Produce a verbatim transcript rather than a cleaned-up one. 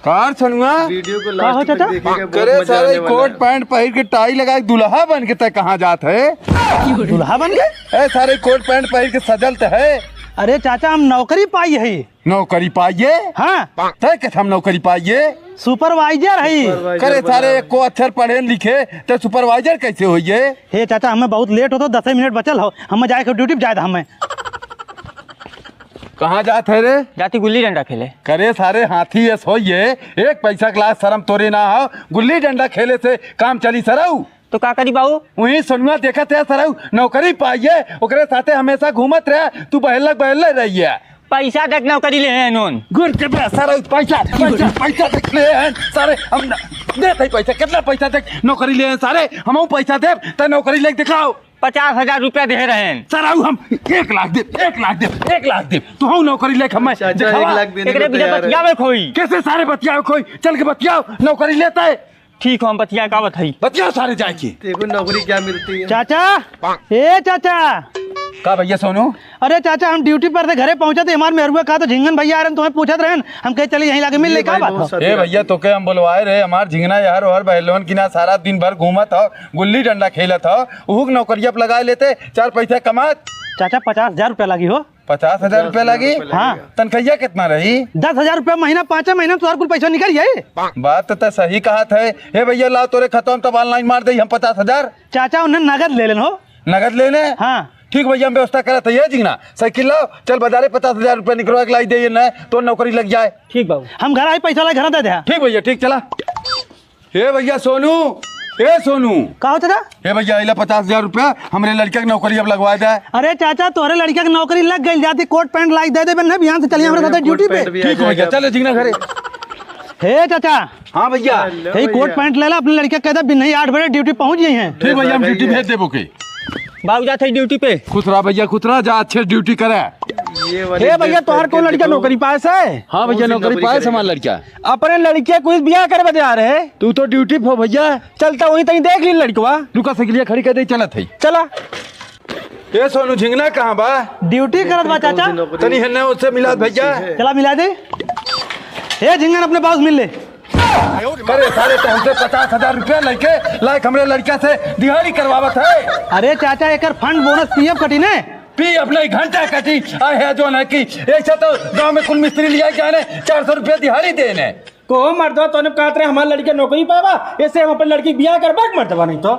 कार छनुआ। वीडियो को का हो last तक चाचा? देखेगा, बहुत करे मजा सारे आने वाला कोट है। पैंट पहिर के टाई लगाए दुल्हा बन के तै कहाँ जात है? दुल्हा बन के? ए सारे कोट पैंट पहिर के सजल त है। अरे चाचा, हम नौकरी पाई है। नौकरी पाइए? हाँ। तै कैसे हम नौकरी पाइए? सुपरवाइजर है। सुपरवाइजर करे सारे बना। एको अक्षर पढ़े न लिखे, तै सुपरवाइजर कैसे होइए? हे चाचा, हमें बहुत लेट होतो, दसे मिनट बचल हो, हमें जाए के ड्यूटी पे जाए था हमें। कहाँ जात है रे? जाती गुल्ली डंडा खेले। करे सारे हाथी एस होइए, एक पैसा के लाज शरम तोरे ना हो, गुल्ली डंडा खेले से काम चली सरऊ? तो का करी बाऊ? वही सोनुआ देखत है सरऊ, नौकरी पाइए, ओकरे साथे हमेशा घूमत रहे, तू बहलक बहले रहिए। पैसा देख नौकरी ले हैं नोन। गुर के बे सरऊ, पैसा, पैसा, पैसा देख ले हैं सारे, हम न-, देत है पैसा, कितना पैसा देख नौकरी ले हैं सारे, हमहू पैसा देब, त नौकरी लेके दिखाओ। पचास हजार रुपया दे रहे हैं। सरऊ हम एक लाख देब, एक लाख देब, एक लाख देब। तू हऊ नौकरी लेके हमें चाचा, दिखावा। एक लाख देने एकरे को बिना तैयार है। बतियावे खोई। कैसे सारे बतियावे खोई? चल के बतियाओ, नौकरी लेता है। ठीक हो, हम बतिया का बताई। बतियाओ सारे जाए के। देखो नौकरी क्या मिलती है। चाचा, ए चाचा। का भैया सोनू? अरे चाचा, हम ड्यूटी पर थे, घरे पहुंचा थे, हमार मेहरुआ कहा तो झिंगन भैया आ रहे हैं, तुम्हें पूछत रहे हैं, हम कहे चली यहीं लागे मिल ले, का बात हो? ए भैया, तोके हम बोलवाए रहे, हमार झिंगना यार ओहर बहलोन की ना सारा दिन भर घूमत हो, गुल्ली डंडा खेलत हो, उहुक नौकरिया पे लगा लेते, चार पैसा कमात। चाचा, पचास हजार रुपया लागी हो। पचास हजार रुपया लागी? हाँ। तनखैया कितना रही? दस हजार रुपया महीना, पाँचे महीना में तोहर कुल पैसा निकल जाई। बात तो तै सही कहत है। हे भैया, लाओ तोरे खतवा में तब online मार दे हम पचास हजार। चाचा, उन्हें नगद ले लेन हो। नगद लेने? हाँ। ठीक भैया, हम व्यवस्था करत है। ये झिंगना, साइकिल लाओ, चल बाजारे पचास हजार रुपया निकलवा के लाई दे, ये न तो नौकरी लग जाए। ठीक बाबू। हम घर आई, पैसा लाई घर दे दे। ठीक भैया, ठीक, चला। हे भैया सोनू, ए सोनू। का हो चाचा? हे भैया, इला पचास हजार रुपया, हमरे लड़का के नौकरी अब लगवा दे। अरे चाचा, तोहरे लड़का के नौकरी लग गई, जाती कोट पैंट लाई दे दे, बन्ने बिहान से चलिए हमरे साथे कोट ड्यूटी पे। पैंट भी आ ठीक हो भैया, जाएगा। चले झिंगना घरे। हे चाचा। हाँ भैया। हेलो हे कोट भैया। पैंट ले ला, अपने लड़का के कह दे, बिन्ने आठ बजे ड्यूटी पहुँच गई हैं। ठीक भैया, हम ड्यूटी भेज देबो के। बाबू जात है ड्यूटी पे। खुश रहा भैया, खुश रहा, जा अच्छे ड्यूटी करे। ये वाली हे भैया, ड्रेस तोहार पहन कौन के लड़का देखो। नौकरी पास है? हाँ भैया, कौन सी नौकरी नौकरी पास है करेगा? हमार लड़का। अपने लड़के को इस बियाह करे बदे आ रहे हैं। तू तो ड्यूटी पे हो भैया। चलता वहीं तहीं देख ली लड़कवा। रुका, साइकिलिया खड़ी कर दे, चलत है। चला। ए सोनू, झिंगना कहाँ बा? ड्यूटी करत बा चाचा। कौन सी नौकरी? तनी हेन्ने उससे मिला भैया। चला मिला दे। ए झिंगन, अपने बॉस मिल ले। अरे सारे, तो हमसे पचास हजार रुपया लेके लायक हमरे लड़का से दिहाड़ी करवावत है। अरे चाचा, एकर फंड बोनस पीएफ कटी ने। पीएफ नहीं, घंटा कटी। आए है जो ना कि ऐसे तो गांव में कुल मिस्त्री लिया जाने, चार सौ रुपया दिहाड़ी देने। को मर्दवा, तोने कहत रहे हमार लड़के नौकरी पावा, ऐसे हम अपन लड़की बियाह करबा के मर्दवा नहीं तो।